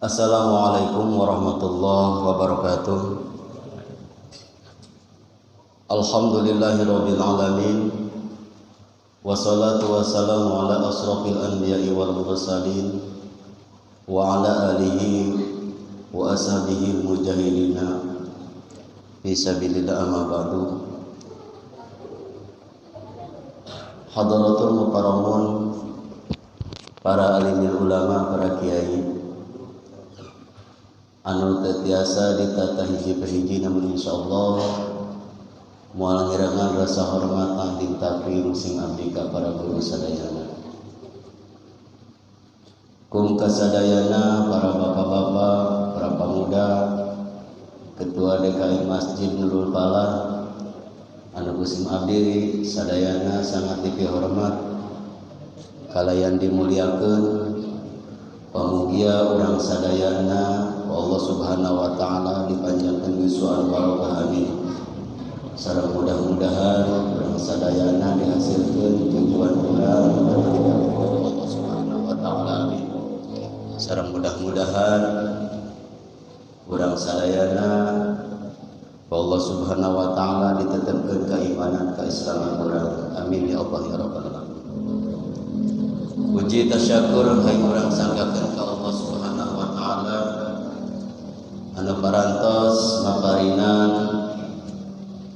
Assalamualaikum warahmatullahi wabarakatuh. Alhamdulillahirabbil alamin. Wassalatu wassalamu ala asrafil anbiya'i wal mursalin wa ala alihi wa ashabihi mujahidina fi sabilillah, amma ba'du. Hadratul mukarramun, para alimil ulama, para kiai anu teu tiasa ditata hiji per hiji, namun insyaallah moal ngirangan rasa hormat tangting takrim sing abdi ka para guru sadayana, kum kasadayana, para bapak-bapak, para pemuda, ketua DKI Masjid Nurul Falah anu kusim abdi sadayana sangat dipihormat kalayan dimuliakeun. Pamugia urang sadayana Allah Subhanahu wa taala dipanjangkeun yuswa barokah, amin. Sareng mudah-mudahan urang sadayana dihasilkeun tujuan urang Allah Subhanahu wa taala, amin. Sareng mudah-mudahan urang sadayana Allah Subhanahu wa taala ditetapkeun keimanan keislaman urang, amin ya Allah ya rabbal alamin. Puji tasyakur kai urang sanggakeun ka Allah Subhanahu wa taala anu parantos maparinan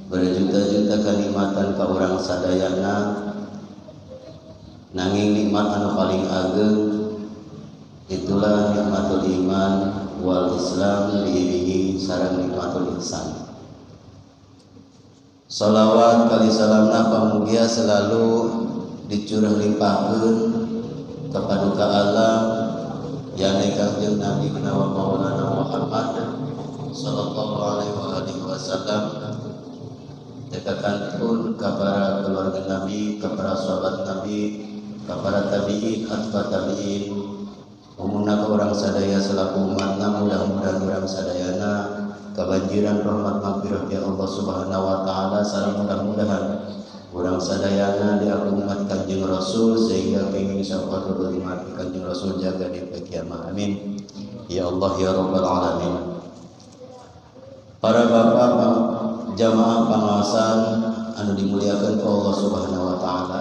berjuta-juta kenikmatan ka urang sadayana, nanging nikmat anu paling ageng itulah nikmatul iman wal Islam diiringi sareng nikmatul ihsan. Salawat kali salamna pamugia selalu dicurah limpahkeun kepada alam yakni Kangjeng Nabi wa Maulana Muhammad sallallahu alaihi wasallam, tekakan pun kepada keluarga Nabi, kepada sahabat Nabi, kepada tabi'in, atba tabi'in, umumna ka urang sadaya selaku umatna, mudah-mudahan urang sadayana kebanjiran rahmat magfirah ya Allah Subhanahu wa taala, sareng mudah-mudahan urang sadayana diaku umat Kanjeng Rasul sehingga kenging syafaat umat Kanjeng Rasul jaga di kiamat, amin ya Allah ya rabbal alamin. Para bapak jamaah pengawasan anu dimuliakan ku Allah Subhanahu wa taala,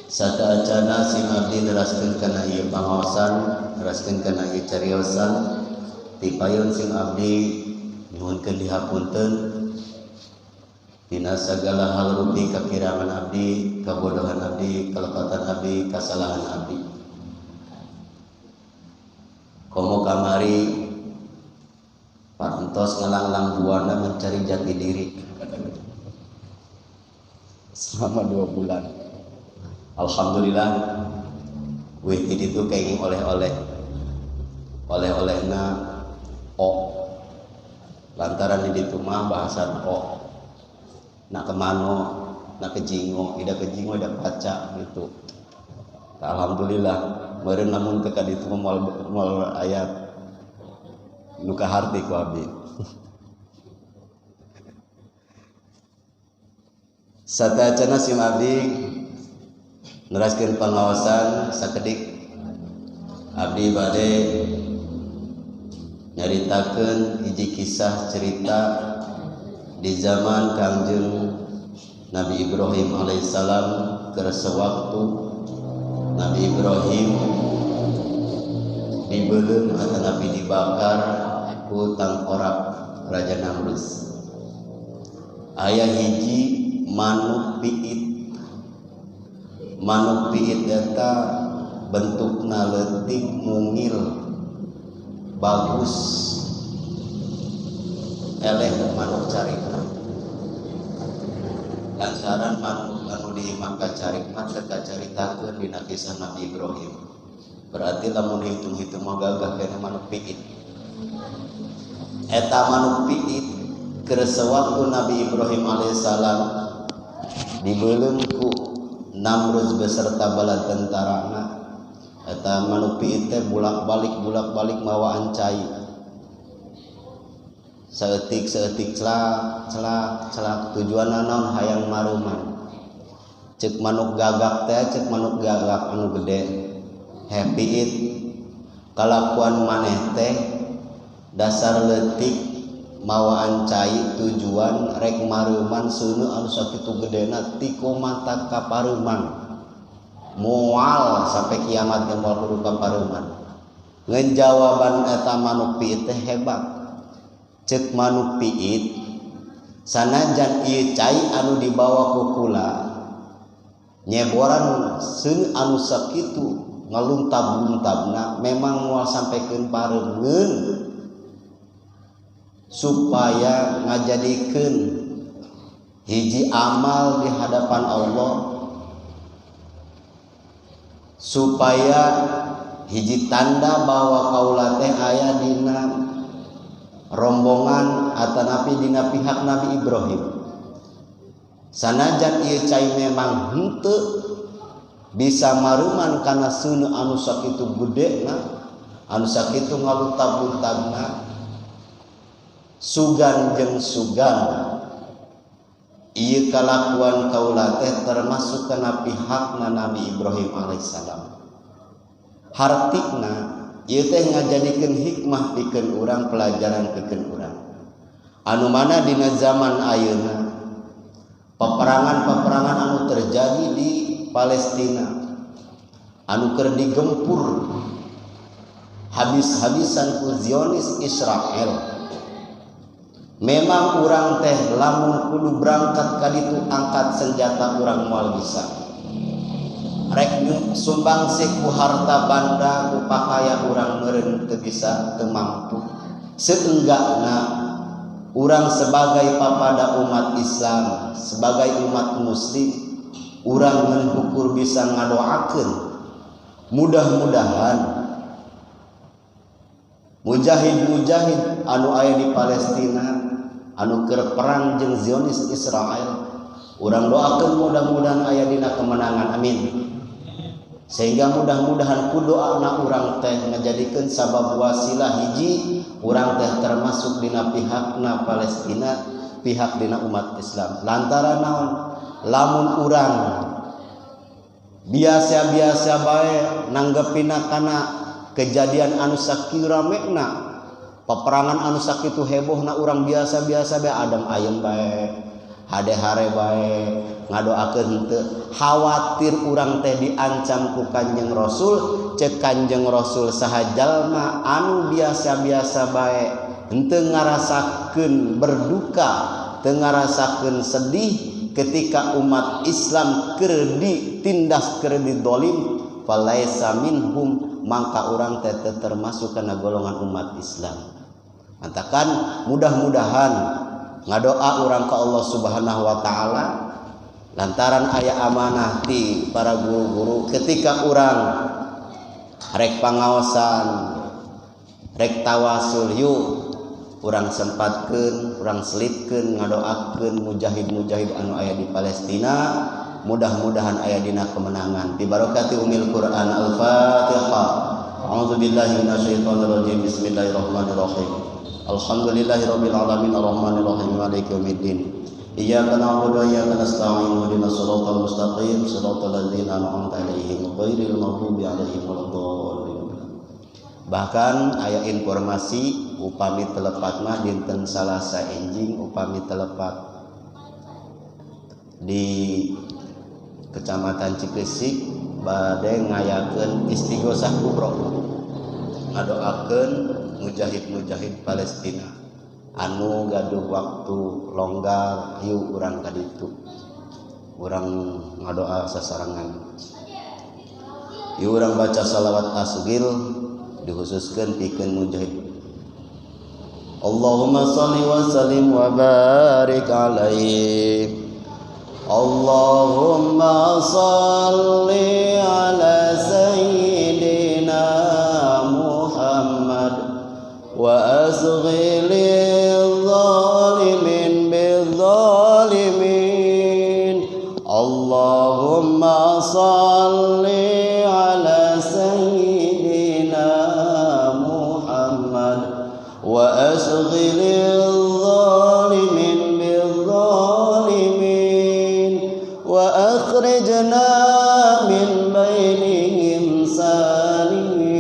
sataacana sing abdi neraskeun kana ieu pangaosan, neraskeun kana ieu cariosan, tipayun sing abdi nyuhunkeun dihapunten dina sagala hal rupi kakirangan abdi, kabodohan abdi, kelepatan abdi, kasalahan abdi. Komo kamari parantos ngalanglang buana mencari jati diri selama 2 bulan. Alhamdulillah wih itu kenging oleh-oleh, oleh-olehna o, lantaran di ditu mah bahasan o, nak kemano, nak kejingo, ida kejingo, ida paca gitu. Alhamdulillah meureun lamun teu ka ditu moal moal ayat nu kaharti ku abdi. Satacana sim abdi neraskeun pangaosan sakedik, abdi bade nyaritakeun hiji kisah cerita di zaman Kangjeng Nabi Ibrahim alaihissalam. Keur sewaktu Nabi Ibrahim dibeuleum atanapi dibakar ku tangkorak Raja Namrud. Aya hiji manuk piit. Manuk piit eta bentukna leutik, mungil, bagus, eleh manuk carikna. Lantaran manuk anu diimah kacarik mah teu kacaritakeun dina kisah Nabi Ibrahim. Berarti lamun dihitung-hitung mah gagah kana manuk piit. Eta manuk piit keur sewaktu Nabi Ibrahim alaihissalam dibeuleum ku Namrud beserta bala tentarana, eta manuk piit teh bolak-balik mawaan cai. Saeutik-saeutik celak celak celak, tujuanna naon? Hayang maruman. Cek manuk gagak teh, cek manuk gagak anu gede, happy it. Kalakuan maneh teh dasar leutik mawaan cai tujuan rek mareuman seuneu anu sakitu gedena ti mata ka pareuman moal sampai kiamat ge moal kudu ka pareuman. Ngan jawaban eta manuk piit teh hebat. Ceuk manuk piit sanajan ieu cai anu dibawa ku kula nyeboran seuneu anu sakitu ngaluntab-luntabna memang moal sampaikeun pareungeun supaya ngajadikeun hiji amal di hadapan Allah, supaya hiji tanda bahwa kaula teh aya dina rombongan atanapi dina pihak Nabi Ibrahim. Sanajan ieu cai memang henteu bisa maruman kana seuneu anu sakitu gedena, anu sakitu ngalutab-lutabna, sugan jeung sugan ieu kalakuan kaula teh termasuk kana pihakna Nabi Ibrahim alaihissalam. Hartina ieu teh ngajadikeun hikmah pikeun urang, pelajaran pikeun urang. Anu mana dina zaman ayeuna peperangan-peperangan anu terjadi di Palestina anu keur digempur habis-habisan ku Zionis Israel. Memang urang teh lamun kudu berangkat ka ditu angkat senjata urang moal bisa. Rek sumbang sih ku harta banda ku pakaya urang meureun teu bisa, teu mampu. Seenggakna urang sebagai papada umat Islam, sebagai umat muslim, urang ngan bisa ngadoakeun mudah-mudahan mujahid-mujahid anu aya di Palestina anu keur perang jeung Zionis Israel, urang doakeun mudah-mudahan aya dina kemenangan, amin. Sehingga mudah-mudahan ku doana urang teh ngajadikeun sabab wasilah hiji urang teh termasuk dina pihakna Palestina, pihak dina umat Islam. Lantaran naon? Lamun urang biasa-biasa bae nanggepina kana kejadian anu sakieu ramena, peperangan anu sakitu hebohna, urang biasa-biasa bae adem ayem bae, hade-hare bae, ngadoakeun henteu, khawatir urang teh diancam ku Kanjeng Rasul. Ceuk Kanjeng Rasul saha jalma anu biasa-biasa bae henteu ngarasakeun berduka, teu ngarasakeun sedih ketika umat Islam keur ditindas, keur didolim, falaisa minhum, mangka urang teh termasuk kana golongan umat Islam. Antakan mudah-mudahan ngadoa urang ka Allah Subhanahu wa taala lantaran aya amanah ti para guru-guru ketika urang rek pangaosan, rek tawasul, yuk urang sempatkeun, urang selipkeun ngadoakeun mujahid-mujahid anu aya di Palestina, mudah-mudahan aya dina kemenangan. Bi barakati umil Quran. Al-Fatihah. A'udzubillahi minasyaitonir rajim. Bismillahirrahmanirrahim. Alhamdulillahirabbil alamin arrahmanirrahim maliki yaumiddin. Iyyaka na'budu wa iyyaka nasta'in ihdinas siratal mustaqim siratal ladzina an'amta 'alaihim ghairil maghdubi 'alaihim waladdallin. Bahkan aya informasi upami telepat mah dinten Salasa enjing upami telepat di Kecamatan Cikesik bade ngayakeun istighosah kubro, ngadoakeun mujahid-mujahid Palestina anu gaduh waktu longgar, yuk urang ka ditu urang ngadoa sasarengan, yuk urang baca salawat asgil dikhususkeun pikeun mujahid. Allahumma shalli wa sallim wa barik alaihi. Allahumma salli ala sayyidina Muhammad wa asghilil zalimin bil zalimin. Allahumma salli ala sayyidina Muhammad wa asghilil zalimin bil zalimin wa akhrijna min bainihim salimin.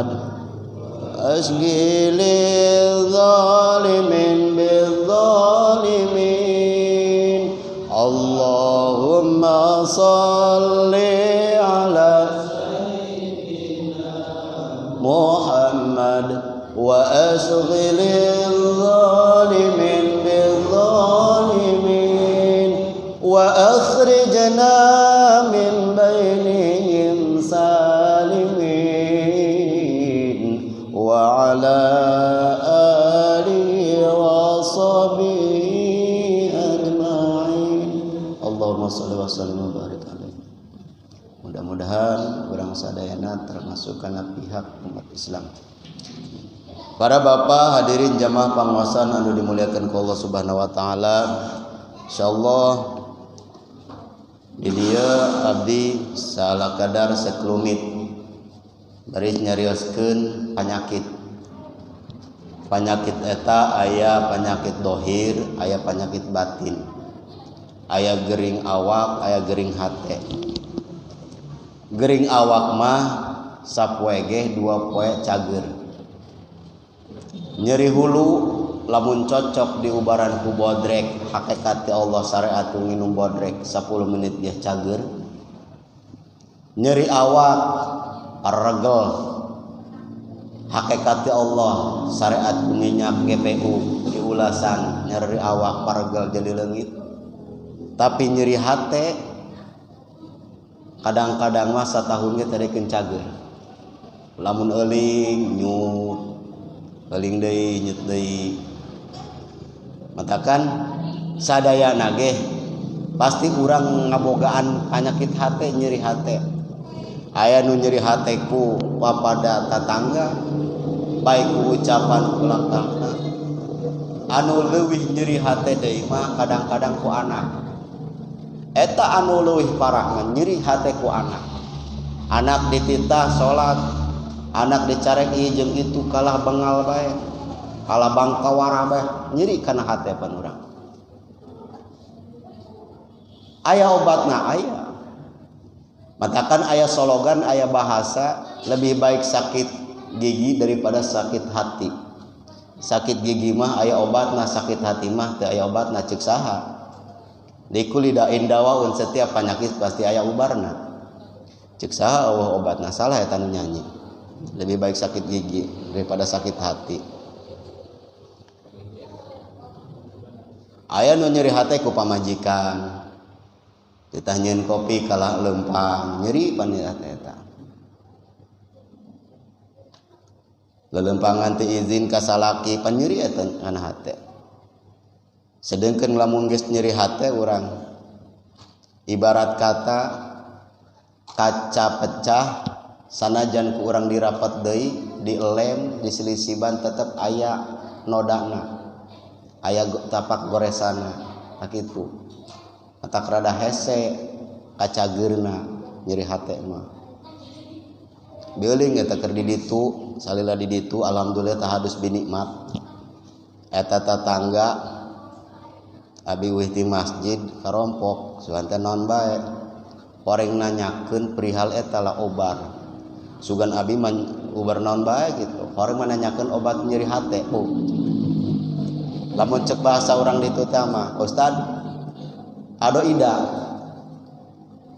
Muhammad asghilil zalimin bil zalimin. Allahumma salli ala sayyidina Muhammad wa asghilil zalimin bil zalimin wa akhrijna min bainihim salimin wa ala alihi wa sahbihi ajma'in. Allahumma shalli wa sallim wa barik alaihi. Mudah-mudahan urang sadayana termasuk kana pihak umat Islam. Para bapak hadirin jamaah panguasaan anu dimuliakan ku Allah Subhanahu wa taala. Insyaallah di dieu abdi salakadar sekelumit baris nyarioskeun penyakit. Penyakit eta aya penyakit dohir, aya penyakit batin. Aya gering awak, aya gering hate. Gering awak mah sapoe ge dua poe cager. Nyeri hulu lamun cocok diubaran ku bodrek, hakikat Allah syariat nginum bodrek 10 menit dia cager. Nyeri awak paregel, hakikat Allah syariat minyak GPU diulasan nyeri awak paregel jadi leungit. Tapi nyeri hate kadang-kadang mah satahun ge teh cager. Lamun euling nyut, euling deui nyut deui. Matakan sadayana ge pasti urang ngabogaan penyakit hate, nyeri hate. Aya nu nyeri hate ku wapada tatangga, baik ku ucapan ku lakana. Anu leuwih nyeri hate deui mah kadang-kadang ku anak. Eta anu leuwih parah mah nyeri hate ku anak. Anak dititah salat, anak dicarek ieu jeung itu kalah bengal bae, kalah bangkawara bae, nyeri kana hate pan urang. Aya obatna aya. Matakan aya slogan, aya bahasa, lebih baik sakit gigi daripada sakit hati. Sakit gigi mah aya obatna, sakit hati mah teu aya obatna, ceuk saha. Likuli da'in dawaun, setiap penyakit pasti aya ubarna. Ceuk saha eueuh obatna, salah eta nu nyanyi. Lebih baik sakit gigi daripada sakit hati. Aya nu nyeri hate ku pamajikan. Ditah nyieun kopi kalah leumpang, nyeri pan hate eta. Lelempangan teu izin ka salaki pan nyeri eta kana hate. Sedengkeun lamun geus nyeri hate urang ibarat kata kaca pecah sanajan ku urang dirapat deui, dielem, diselisiban tetep aya nodana, aya tapak goresana, kitu. Matak rada hese kacageurna nyeri hate mah. Beuling eta keur di ditu, salila di ditu alhamdulillah tahadus binikmat. Eta tatangga abi wih ti masjid karompok sugan teh naon bae. Horeng nanyakeun perihal eta lah obar. Sugan abi man ubar naon bae gitu. Horeng nanyakeun obat nyeri hate. Oh. Lamun cek bahasa urang ditu teh mah, Ustad ado ida.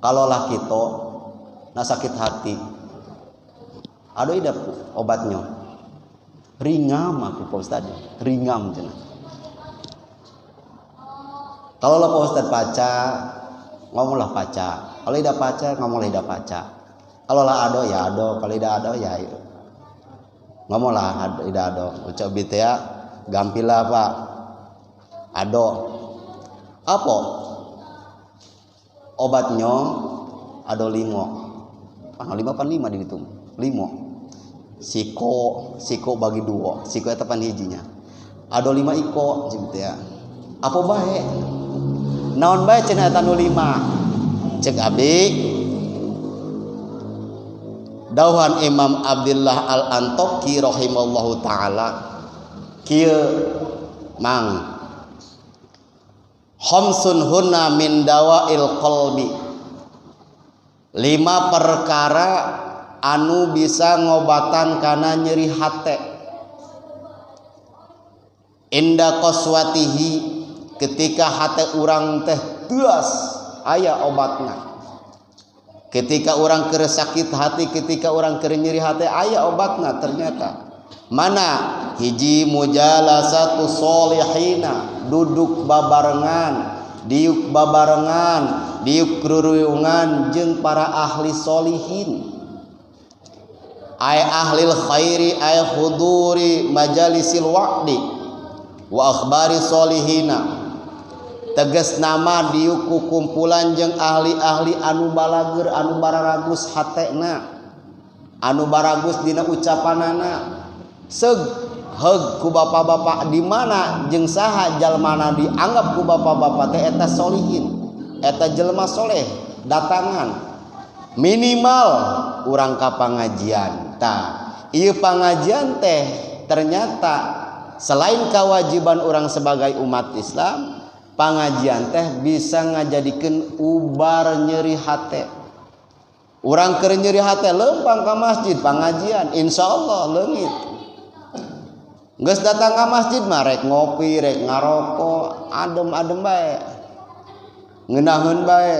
Kalau lah kita na sakit hati. Ado ida obatnya. Ringam aku Pak Ustad, ringam cenah. Kalau lah Pak Ustad paca, ngomonglah paca. Kalau tidak paca, ngomonglah tidak paca. Kalau lah ado ya ado, kalau tidak ado ya ngomonglah tidak ado. Ucap bitea gampilah Pak. Ado. Apa? Obatnya ado limo. Pan lima pan lima dihitung. Limo. Siko, siko bagi dua. Siko eta pan hijinya. Ado lima iko bitea. Apa bae? Naon bae cenah eta nu lima? Cek abdi dauhan Imam Abdullah Al-Antoki rahimallahu taala kieu mang khamsun hunna min dawail qalbi, lima perkara anu bisa ngobatan kana nyeri hate. Inda qaswatihi, ketika hate urang teh teuas aya obatna. Ketika orang keur sakit hati, ketika orang keur nyeri hati, aya obatna ternyata. Mana? Hiji mujalasatu solihina, duduk babarengan, diuk babarengan, diuk ruruyungan jeung para ahli solihin. Ay ahlil khairi ay huduri majalisil wa'di wa akhbari solihina. Tegas nama diuk ku kumpulan jeung ahli-ahli anu balager, anu bararagus hatena, anu baragus dina ucapanana. Seug heug ku bapak-bapak di mana jeung saha jalmana dianggap ku bapak-bapak teh eta solihin, eta jelema soleh datangan. Minimal urang ka pangajian. Tah, ieu pangajian teh ternyata selain kewajiban urang sebagai umat Islam, pangajian teh bisa ngajadikeun ubar nyeri hate. Urang keur nyeri hate leumpang ka masjid pangajian, insyaallah leungit. Geus datang ka masjid mah rek ngopi, rek ngarokok, adem-adem bae. Ngeunaheun bae.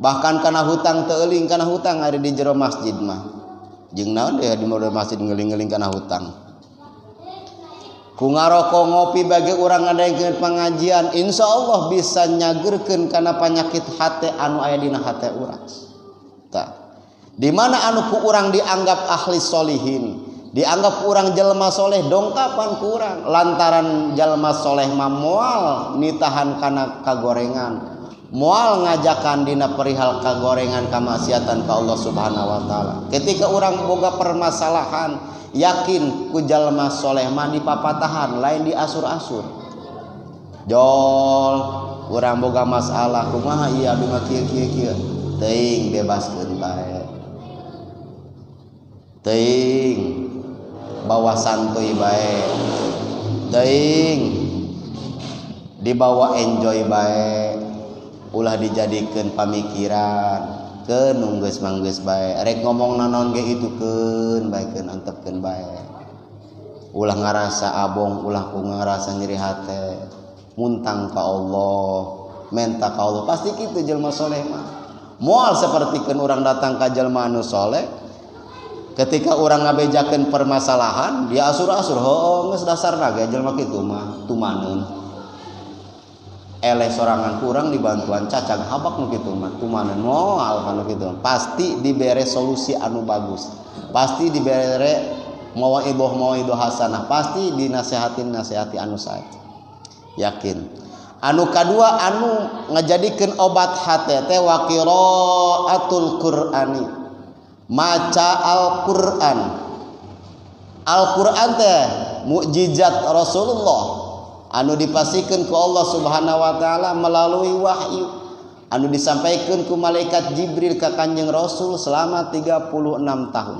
Bahkan kana hutang teu euling, kana hutang ari di jero masjid mah. Jeung naon deui di jero masjid ngeling-ngeling kana hutang. Ku ngarokok ngopi bagi urang ngadengkeun pengajian, insyaallah bisa nyagerkeun kana panyakit hate anu aya dina hate urang. Tah. Di mana anu ku urang dianggap ahli solihin, dianggap urang jelema soleh, dongkapan ku urang lantaran jelema soleh mah moal nitahan kana kagorengan, moal ngajakan dina perihal kagorengan kamaksiatan ka Allah Subhanahu wa taala. Ketika urang boga permasalahan, yakin ku jalma soleh mah dipapatahan, lain diasur-asur. Jol urang boga masalah kumaha ieu abdi mah kieu kieu kieu, teuing bebaskeun bae, teuing bawa santuy bae, teuing dibawa enjoy bae, ulah dijadikeun pamikiran. Keun nunggeus manggeus bae, rek ngomong naon ge itu keun bae, keun antepkeun bae. Ulah ngarasa abong, ulah ku ngarasa nyeri hate. Muntang ka Allah, menta ka Allah, pasti kitu jelema soleh mah. Moal sapertikeun urang datang ka jelema anu soleh, ketika urang ngabejakeun permasalahan, dia asur-asur, heuh geus dasarna ge jelema kitu mah tumaneun. Eleh sorangan kurang dibantuan cacag habak nu kitu mah tumaneun moal kanu kitu. Pasti dibere solusi anu bagus, pasti dibere mauidhah mauidhah hasanah, pasti dinasehatin nasehati anu sae. Yakin. Anu kadua anu ngajadikeun obat hate teh wa qiraatul Qur'ani, maca Al-Qur'an. Al-Qur'an teh mukjizat Rasulullah anu dipasikeun ku Allah Subhanahu wa taala melalui wahyu anu disampaikan ku malaikat Jibril ka Kanjeng Rasul selama 36 tahun.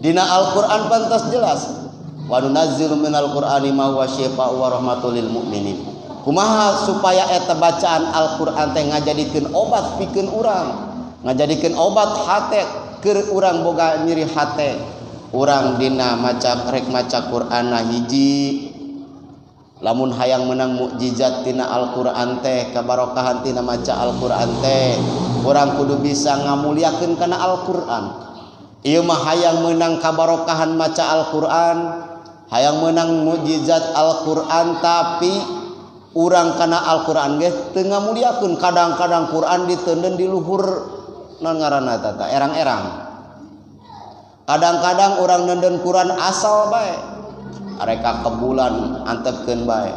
Dina Al-Qur'an pantas jelas, wa nunazzilu minal Qur'ani ma huwa syifaa'un wa rahmatul lil mu'minin. Kumaha supaya eta bacaan Al-Qur'an teh ngajadikeun obat pikeun urang, ngajadikeun obat hate keur urang boga nyeri hate. Urang dina maca rek maca Qur'an hiji, lamun hayang menang mukjizat tina Al-Qur'an teh, kabarokahan tina maca Al-Qur'an teh, urang kudu bisa ngamuliakeun kana Al-Qur'an. Ieu mah hayang menang kabarokahan maca Al-Qur'an, hayang menang mukjizat Al-Qur'an, tapi urang kana Al-Qur'an ge teu ngamuliakeun. Kadang-kadang Qur'an diteundeun di luhur naon ngaranna eta erang-erang. Kadang-kadang orang nenden Quran asal bae, areka kebulan antepkeun bae.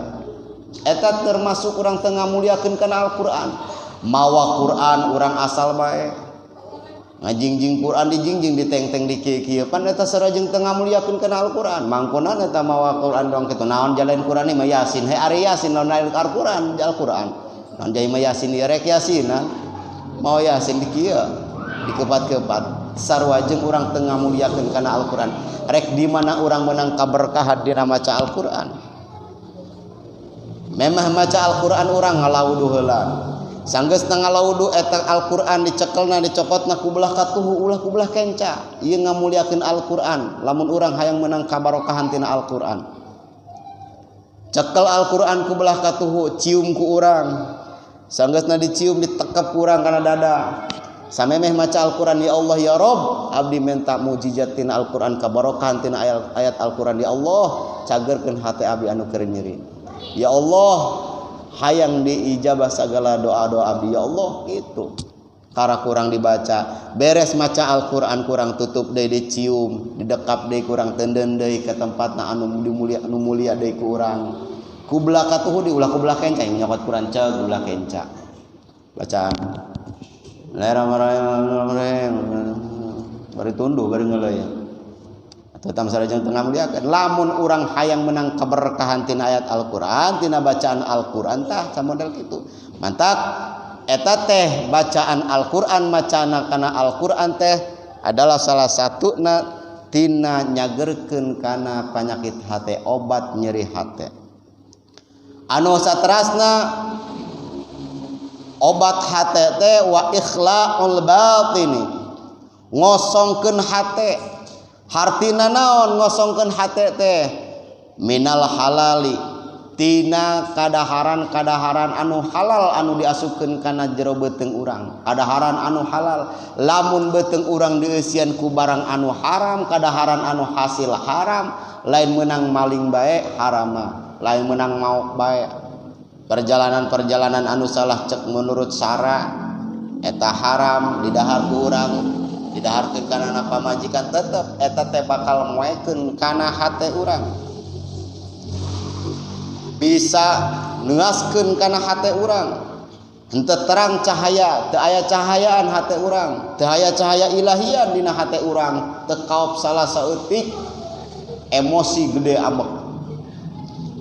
Eta termasuk urang teu ngamuliakeun kana Al-Qur'an. Mawa Quran urang asal bae, ngajingjing Quran dijingjing ditengteng di kieu-kieu, pan eta sarajeng teu ngamuliakeun kana Al-Qur'an. Mangkonan eta mawa Quran doang kitu, naon jalain Quran mah Yasin, he ari Yasin naon Al-Qur'an, Al-Qur'an. Naon jai mah Yasin ieu rek Yasinan. Mawa Yasin di kieu, dikepat-kepat. Sarua jeung urang teu ngamuliakeun kana Al-Qur'an. Rek di mana urang menang kaberkahan dina maca Al-Qur'an. Memah maca Al-Qur'an urang ngalawuduh heula. Sanggeus ngalawudu eta Al-Qur'an dicekelna dicokotna ku belah katuhu ulah ku belah kenca. Ieu ngamuliakeun Al-Qur'an lamun urang hayang meunang kabarokahan tina Al-Qur'an. Cekel Al-Qur'an ku belah katuhu cium ku urang. Sanggeusna dicium ditekep ku urang kana dada. Samemeh maca Al-Qur'an ya Allah ya Rob, abdi minta mukjizat tina Al-Qur'an kabarokahan tina ayat Al-Qur'an ya Allah, cagerkeun hate abdi anu keur nyeri. Ya Allah, hayang diijabah segala doa-doa abdi ya Allah gitu. Kara kurang dibaca, beres maca Al-Qur'an kurang tutup deui dicium, didekap deui kurang tenden deui ka tempatna anu dimulia anu mulia deui ku urang. Ku belah katuhu di ulah ku belah kenca nyokot Quran ceuk belah kenca. Bacaan Bismillahirrahmanirrahim. Bari tunduh bari ngeuleuy. Atau tam sarajeng tengah muliakeun lamun urang hayang menang keberkahan tina ayat Al-Qur'an tina bacaan Al-Qur'an tah samodel kitu. Mantak eta teh bacaan Al-Qur'an macana kana Al-Qur'an teh adalah salah satuna tina nyagerkeun kana panyakit hate obat nyeri hate. Anu saterasna obat hate teh wa ikhla'ul batini ngosongkeun hate. Hartina naon ngosongkeun hate teh minal halali tina kadaharan-kadaharan anu halal anu diasupkeun kana jero beuteung urang. Kadaharan anu halal lamun beuteung urang dieusian ku barang anu haram, kadaharan anu hasil haram, lain meunang maling bae harama, lain meunang maok bae. Perjalanan-perjalanan anu salah cek menurut syara eta haram didahar ku urang, didaharkeun kana pamajikan tetep eta teh bakal moekeun kana hate urang. Bisa neuaskeun kana hate urang. Henteu terang cahaya, teu aya cahayaan hate urang, teu aya cahaya ilahian dina hate urang, teu kaop salah saeutik emosi gede ambek.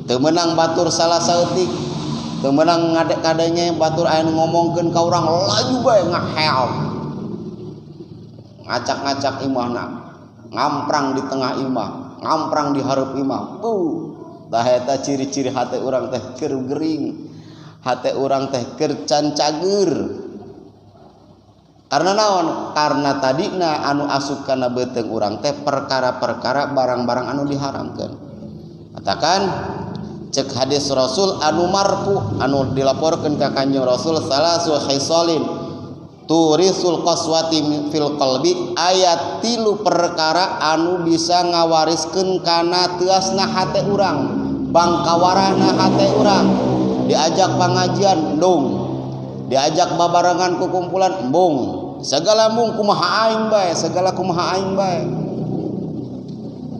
Teu meunang batur salah saeutik, teu meunang ngadek kadenge batur aya nu ngomongkeun ka urang laju bae ngahel. Ngacak-ngacak imahna, ngamprang di tengah imah, ngamprang di hareup imah. Tah eta ciri-ciri hate urang teh keur gering, hate urang teh keur can cager. Karena naon? Karena tadina anu asup kana beuteung urang teh perkara-perkara barang-barang anu diharamkeun. Katakan cek hadis Rasul anu marfu anu dilaporkeun ka Kanjeng Rasul salasu khisalin turisul qaswati fil qalbi ayat 3 perkara anu bisa ngawariskeun kana teuasna hate urang, bangkawarana hate urang. Diajak pengajian endung, diajak babarengan ku kumpulan embung, segala mung kumaha aing bae, segala kumaha aing bae.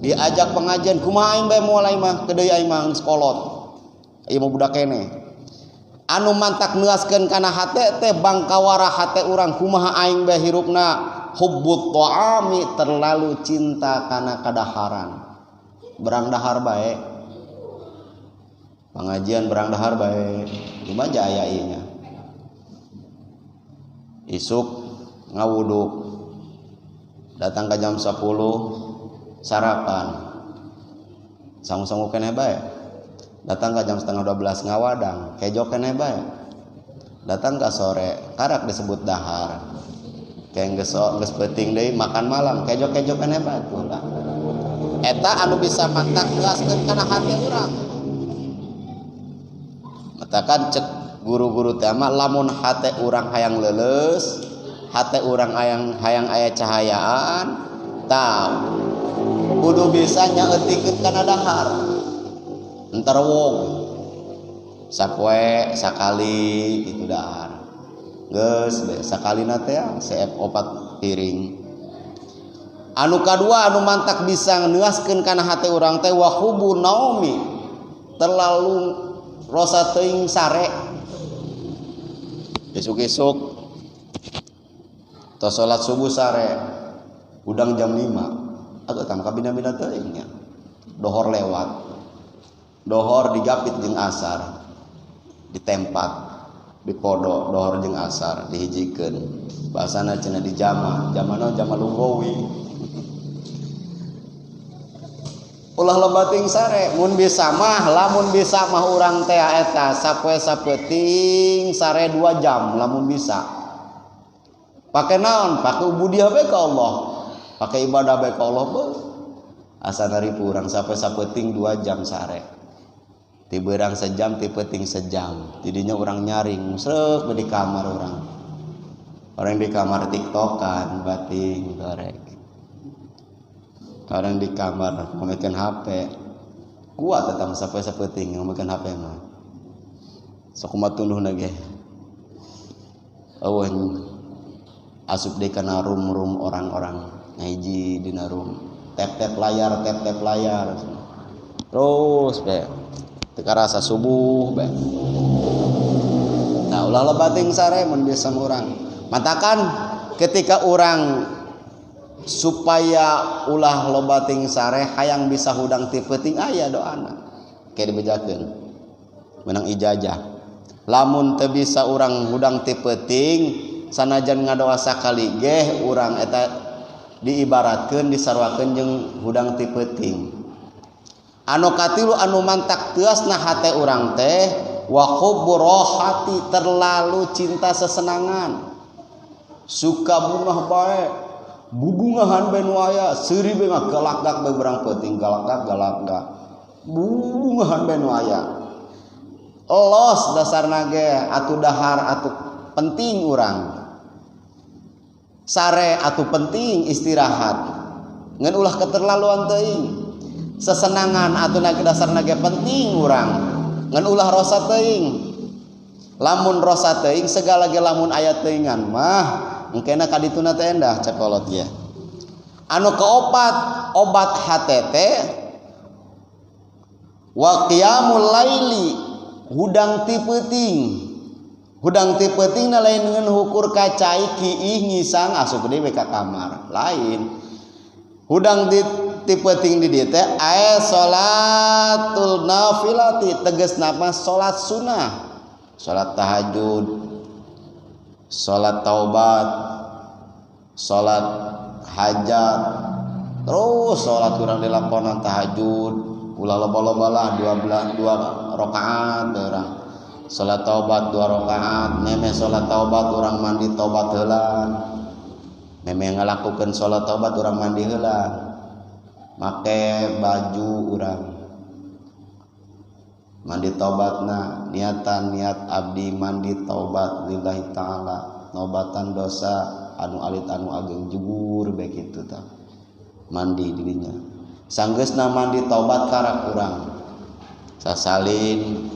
Diajak pengajian kumaha aing bae moal aing mah kedeui aing mah geus kolot. Ieu mah budak keneh. Anu mantak neuaskeun kana hate teh bangkawara hate urang kumaha aing bae hirupna hubbut ta'ami terlalu cinta kana kadaharan. Berang dahar bae. Pengajian berang dahar bae. Kumaha aya ieu nya. Isuk ngawudu. Datang ke jam 10 sarapan. Sangu-sangu keneh bae. Datang ke jam 11:30 ngawadang, kejo keneh bae. Datang ke sore, karak disebut dahar. Kayak geus peuting deui makan malam, kejo-kejo keneh bae tuh lah. Eta anu bisa mantak jelaskeun kana hati urang. Matakan cek guru-guru teh mah lamun hate urang hayang leuleus, hate urang hayang aya cahayaan, tah kudu bisa nyaeutikeun kana dahar. Entar wong sapoe sakali itu dahar. Geus sakalina teh seep 4 piring. Anu kadua anu mantak bisa neuaskeun kana hate urang teh wa hubu naomi terlalu rosa teuing sare. Isuk-isuk tos salat subuh sare udang jam 5 atau tam kabina-bina teuing nya. Dohor lewat. Dohor digapit jeung asar. Ditempat, dikodo dohor jeung asar dihijikeun. Bahasana cenah dijama, jamana jama lugawi. Ulah loba teuing sare, mun bisa mah, lamun bisa mah urang teh eta sapoe sapeuting sare 2 jam lamun bisa. Pake naon? Pake ubudiah bae ka Allah. Pake ibadah bae ka Allah beuh. Asa naripu urang sapoe sapeuting 2 jam sare. Ti beurang sejam, ti peuting sejam. Tidinya urang nyaring, sreuk di kamar urang. Orang di kamar tiktokan, bating goreng. Orang di kamar ngomekeun HP. Kuat eta mah sapoe sapeuting ngomekeun HP mah. Sok kumaha tunduhna ge. Eueuh asup deui kana room-room orang-orang ngahiji dina room. Tap-tap layar, tap-tap layar. Terus be. Teu karasa subuh be. Nah, ulah loba teuing sare mun bisa urang. Matakan ketika urang supaya ulah loba teuing sare hayang bisa hudang ti peuting aya doana. Kayak dibejakeun. Menang ijazah. Lamun teu bisa urang hudang ti peuting sanajan ngadoa sakali geh urang eta diibaratkeun disarwakeun jeung hudang ti peuting. Anu katilu anu mantak teuasna hate urang teh wa hubbu terlalu cinta sesenangan. Suka bungah bae, bubungahan bae nu aya, seuri bae mah galak-galak bae berang peuting, galak-galak galak-galak. Bubungahan bae nu aya. Los dasarna ge atuh dahar atuh penting urang. Sare atuh penting istirahat. Ngan ulah keterlaluan teuing. Sesenangan atuh dasarna ge penting urang. Ngan ulah rosa teuing. Lamun rosa teuing segala ge lamun aya teuingan mah engkena kadituna teh endah cekolot ye. Anu keopat obat HTT wa qiyamul laili hudang ti peuting. Hudang ti peuting na lain ngeun hukur ka cai kiih ngisang asup deui we ka kamar. Lain. Hudang ti peuting di dieu teh ae salatul nafilati tegasna mah salat sunnah. Salat tahajud, salat taubat, salat hajat, terus salat kurang dilakonan tahajud, ulah loba-loba lah 2 rakaat urang. Salat taubat 2 rakaat, meme salat taubat urang mandi taubat heula. Meme ngalakukeun salat taubat urang mandi heula. Make baju urang. Mandi taubatna niatan niat abdi mandi taubat lillahi ta'ala nobatan dosa anu alit anu ageng jugur bae kitu tah mandi dirinya sanggeusna mandi taubat karak urang sasalin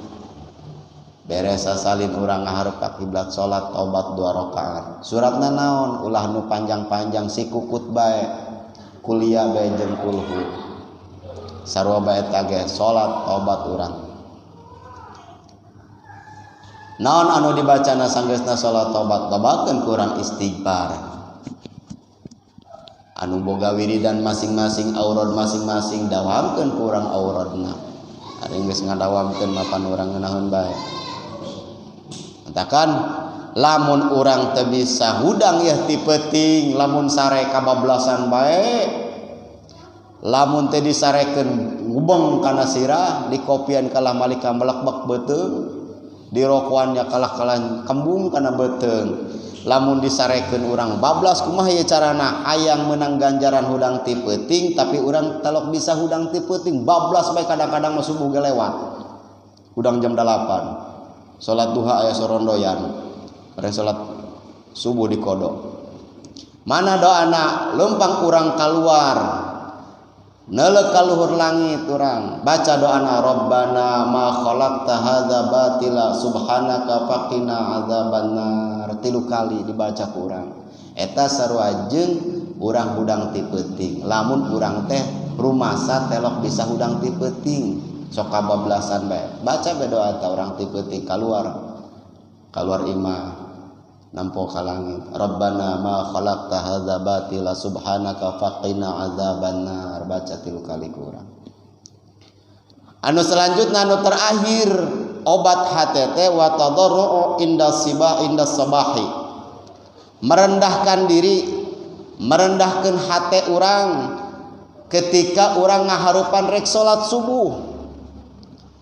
beres sasalin urang ngahareup ka kiblat salat taubat 2 rakaat suratna naon ulah nu panjang-panjang si kukut bae kuliah bae jeung kulhu sarua bae eta ge salat taubat urang. Naon anu dibacana sanggeusna salat taubat tobatkeun kurang istighfar. Anu boga wiridan masing-masing aurad masing-masing dawamkeun kurang auradna. Ari geus ngadawamkeun mapan urang ngeunaheun bae. Matakan lamun urang teu bisa hudang yeuh ti peuting lamun sare kabablasan bae. Lamun teu disarekeun ngubeng kana sirah dikopian kalah malika melekbek beuteung. Dirokoannya kalah-kalah kembung kana beuteung. Lamun disarekeun urang bablas kumaha ieu carana hayang menang ganjaran hudang ti peuting tapi urang talok bisa hudang ti peuting bablas bae kadang-kadang mah subuh ge lewat. Hudang jam 8. Salat duha aya sorondoyan. Bareng salat subuh dikodok. Mana doana lempang urang kaluar. Neuleuh ka luhur langit urang baca doana Rabbana ma khalaqta hadza batila subhanaka faqina adzabannar 3 kali dibaca ku urang eta sarua jeung urang hudang ti peuting lamun urang teh rumasa telok bisa hudang ti peuting sok kabablasan bae baca bae doa ta urang ti peuting kaluar kaluar imah nampo ka langit Rabbana ma khalaqta hadza batila subhanaka faqina adzabannar baca 3 kali kurang. Anu selanjutnya anu terakhir obat HTT wa tadarru inda sibah inda sabahi merendahkan diri merendahkan hati urang Ketika urang ngaharupan rek salat subuh,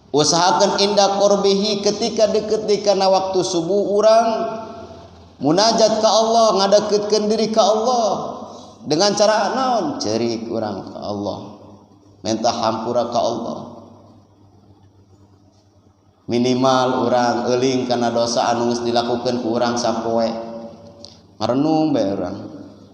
usahakan inda qurbihi ketika deket di kana waktu subuh urang munajat ka Allah, ngadeketkeun diri ka Allah dengan cara naon? Cerik urang ka Allah, minta hampura ka Allah. Minimal urang euling kana dosa anu geus dilakukeun ku urang sapoe. Ngarenung bae urang.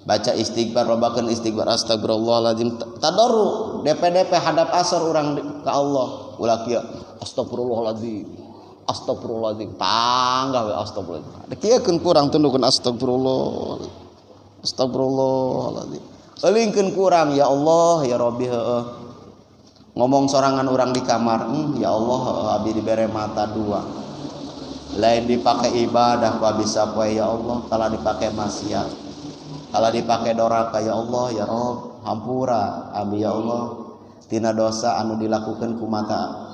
Baca istighfar, lobakeun istighfar, astagfirullahalazim, tadarru, DP-DP hadap asar urang ka Allah. Ulah kieu, astagfirullahalazim, astagfirullahalazim, panggah we astagfirullahalazim. Kieukeun ku urang tundukeun astagfirullah, astagfirullahalazim. Eulingkeun ku urang, ya Allah, ya Rabbi heueuh. Ngomong sorangan urang di kamar, ya Allah heueuh abi dibere mata dua. Lain dipake ibadah ku abi sapoe ya Allah, kalau dipake maksiat. Kalau dipakai doraka ya Allah ya Rob, hampura abi ya Allah tina dosa anu dilakukan ku mata.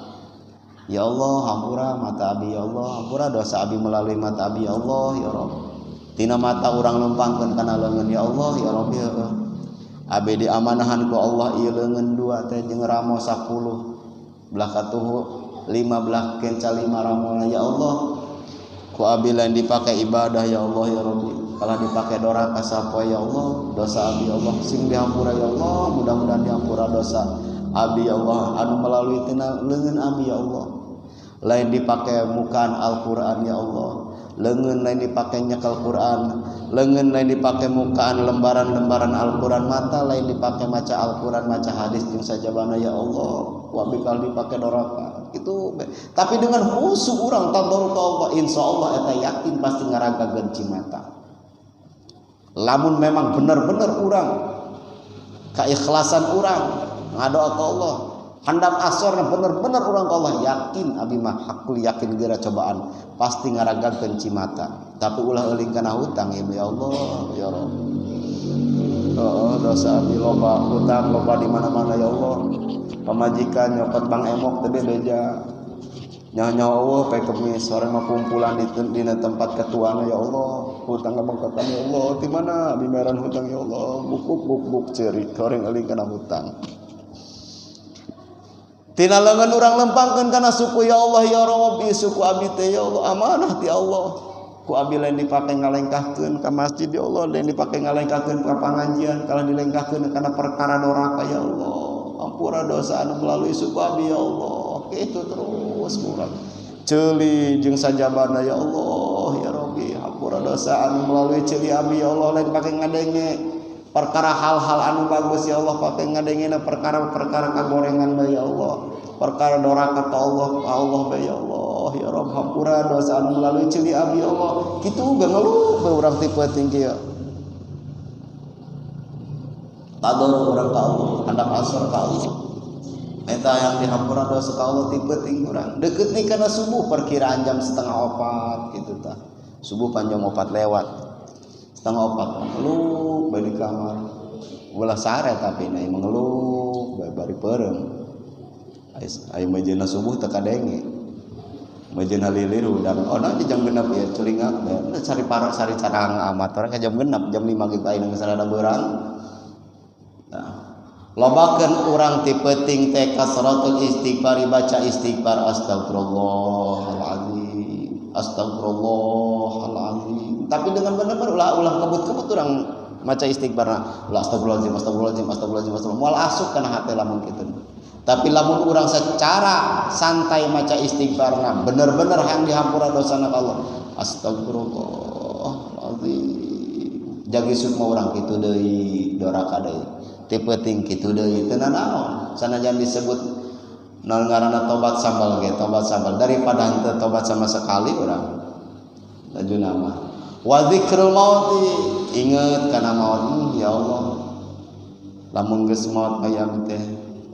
Ya Allah hampura mata abi ya Allah, hampura dosa abi melalui mata abi ya Allah ya Rob. Tina mata urang lempangkeun kana leungeun ya Allah ya Rob ya. Abi diamanahan ku Allah ieu leungeun dua teh jeung ramo 10 belah katuhu 5 belah kenca 5 ramona ya Allah. Ku abi lain dipakai ibadah ya Allah ya Rabbi. Kalau dipakai doraka sapoe ya Allah, dosa abi ya Allah sing dihampura ya Allah, mudah-mudahan dihampura dosa abi ya Allah anu melalui tina leungeun abi ya Allah. Lain dipakai mukaan Al-Qur'an ya Allah, leungeun lain dipakai nyekel Qur'an, leungeun lain dipakai mukaan lembaran-lembaran Al-Qur'an, mata lain dipakai maca Al-Qur'an, maca hadis jeung sajabana ya Allah. Ku abi kalau dipakai doraka itu, tapi dengan khusyuk urang tadarru ka Allah, insyaallah eta yakin pasti ngaragageun cimata. Lamun memang bener-bener urang keikhlasan urang ngadoa ka Allah, handap asorna bener-bener urang ka Allah, yakin abi mah hakul yakin geura cobaan pasti ngaragagkeun cimata. Tapi ulah euling kana hutang ya Allah ya Rabb. Oh, dosa abi loba, hutang loba di mana-mana ya Allah. Pamajikan nyokot bang emok teh beja. Nyaho-nyaho eueuh poe Kemis sore mah kumpulan di dina tempat ketuana ya Allah, hutang kabangkatan ya Allah, di mana abi meran hutang ya Allah, buk-buk ceurik goreng euling kana hutang. Tina leungeun urang lempangkeun kana suku ya Allah ya Rabbi, suku abi teh ya Allah amanah ti Allah. Ku abi lain dipake ngalengkahkeun ka masjid ya Allah, lain dipake ngalengkahkeun ka pangajian, kalau dilengkahkeun kana perkara doraka ya Allah. Ampura dosa anu melalui suku abi ya Allah. Itu terus kurang ceuli jeung sajabana ya Allah ya Rabbi, hampura dosa anu melalui ceuli abi ya Allah, lain pake ngadenge perkara hal-hal anu bagus ya Allah, pake ngadengena perkara-perkara kagorengan bae ya Allah, perkara doraka ka Allah, ka Allah bae ya Allah ya Rabb, hampura dosa anu melalui ceuli abi ya Allah. Kitu ge ngeluh bae urang ti peuting kieu. Tadarru urang ka Allah, handap asar ka Allah. Eta yang dihampura dosa ka Allah ti peuting urang. Deukeut ni kana subuh perkiraan jam 3:30 kitu tah. Subuh pan jam 4 lewat. 3:30 ngeluh bae di kamar. Ulah sare tapi na mengeluh bae bari peureum. Aya mejeuna subuh teu kadenge. Mejeuna lilir hudang. Oh nah jam 6 ya celingak bae. Sari parok sari carang amat orang ka jam 6 jam 5 ge ayeuna geus rada beurang. Nah, lobakeun urang ti peuting teh kasratul istighfar, baca istighfar astagfirullahalazim, astagfirullahalazim. Tapi dengan bener-bener ulah kebut-kebut urang maca istighfarna. Ulah astagfirullahalazim, astagfirullahalazim, astagfirullahalazim, astagfirullah. Moal asup kana hate lamun kitu. Tapi lamun urang secara santai maca istighfarna, bener-bener hayang dihampura dosana ka Allah. Astagfirullahalazim. Jagi sukma urang kitu deui, doraka deui. Ti peuting kitu deui teu nanaon. Sanajan disebut naon ngaranna tobat sambal ge, tobat sambal daripada henteu tobat sama sekali urang. Laju nama. Wa dzikrul mauti, inget kana maut. Ya Allah. Lamun geus maot hayang teh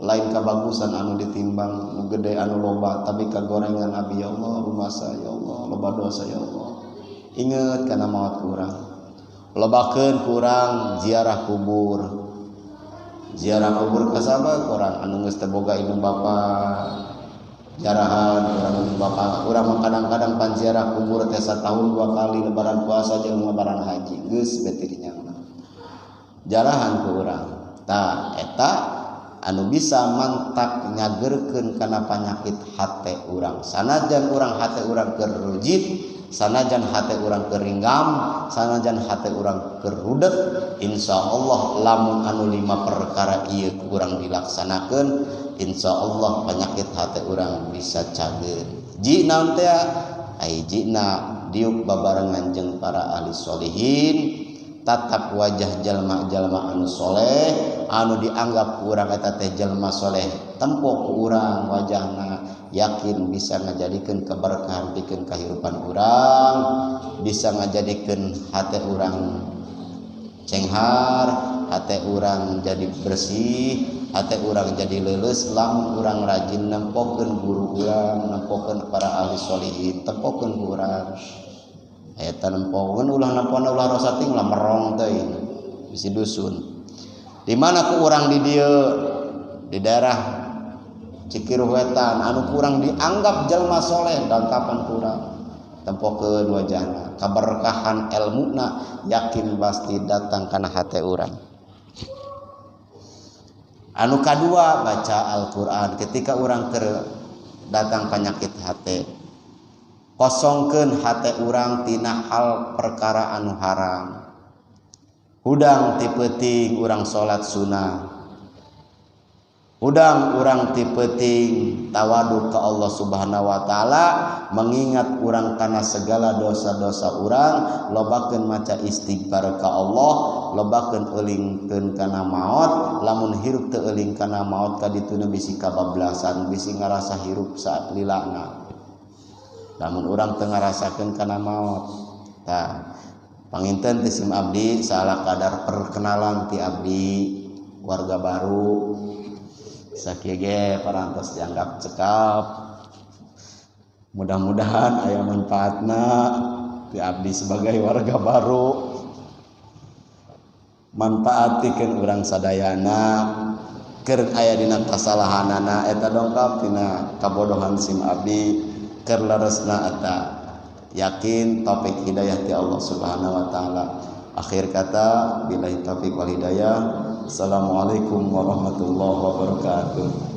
lain kabagusan anu ditimbang nu gede anu loba tapi kagorengan abi ya Allah, rumasa ya Allah, loba dosa ya Allah. Inget kana maot kurang. Lobakeun kurang ziarah kubur. Ziarah kubur kasaba kurang anu geus teu boga indung bapa. Jarahan urang indung bapa. Urang mah kadang-kadang pan ziarah kubur teh satahun 2 kali, lebaran puasa jeung lebaran haji. Geus beti dinyana. Jarahan ku urang. Tah eta anu bisa mantak nyagerkeun kana panyakit hate urang. Sanajan urang hate urang keur rujit, sanajan hate urang keur ringgam, sanajan hate urang keur rudet, insyaallah lamun anu 5 perkara ieu ku urang dilaksanakeun, insyaallah penyakit hate urang bisa cager. Ji naon teh? Ai jina diuk babarengan jeung para ahli solihin, tatap wajah jalma-jalma anu soleh, anu dianggap ku urang eta teh jalma soleh, tempo ku urang wajahna, yakin bisa ngajadikeun keberkahan pikeun kahirupan urang, bisa ngajadikeun hate urang cenghar, hate urang jadi bersih, hate urang jadi leuleus lamun urang rajin nempokeun guru urang, nempokeun para ahli solihin, tempokeun ku urang. Eta nempokeun ulah nempona ulah rosating ulah merong teuing bisi dusun. Di mana ku urang di dieu di daerah Cikiruh Wetan anu kurang dianggap jalma soleh dangkapan ku urang, tempokeun wajahna, kaberkahan elmuna yakin pasti datang kana hate urang. Anu kadua baca Al-Qur'an ketika urang keur datang penyakit hate, kosongkeun hate urang tina hal perkara anu haram. Hudang ti peuting urang salat sunah, hudang urang ti peuting tawaduk ka Allah Subhanahu wa taala, mengingat urang kana segala dosa-dosa urang, lobakeun maca istighfar ka Allah, lobakeun eulingkeun kana maot. Lamun hirup teu euling kana maot ka dituna bisi kabablasan, bisi ngarasa hirup saat lilana. Lamun urang teu ngarasakeun kana maot. Tah, panginten teh sim abdi salah kadar perkenalan ti abdi warga baru. Sakieu ge parantos dianggap cekap. Mudah-mudahan aya manfaatna ti abdi sebagai warga baru. Manfaatikeun urang sadayana keur aya dina kasalahanana eta dongkap tina kabodohan sim abdi keur leresna eta yakin taufik hidayah ti Allah Subhanahu wa taala. Akhir kata billahi taufik wal hidayah. Assalamualaikum warahmatullahi wabarakatuh.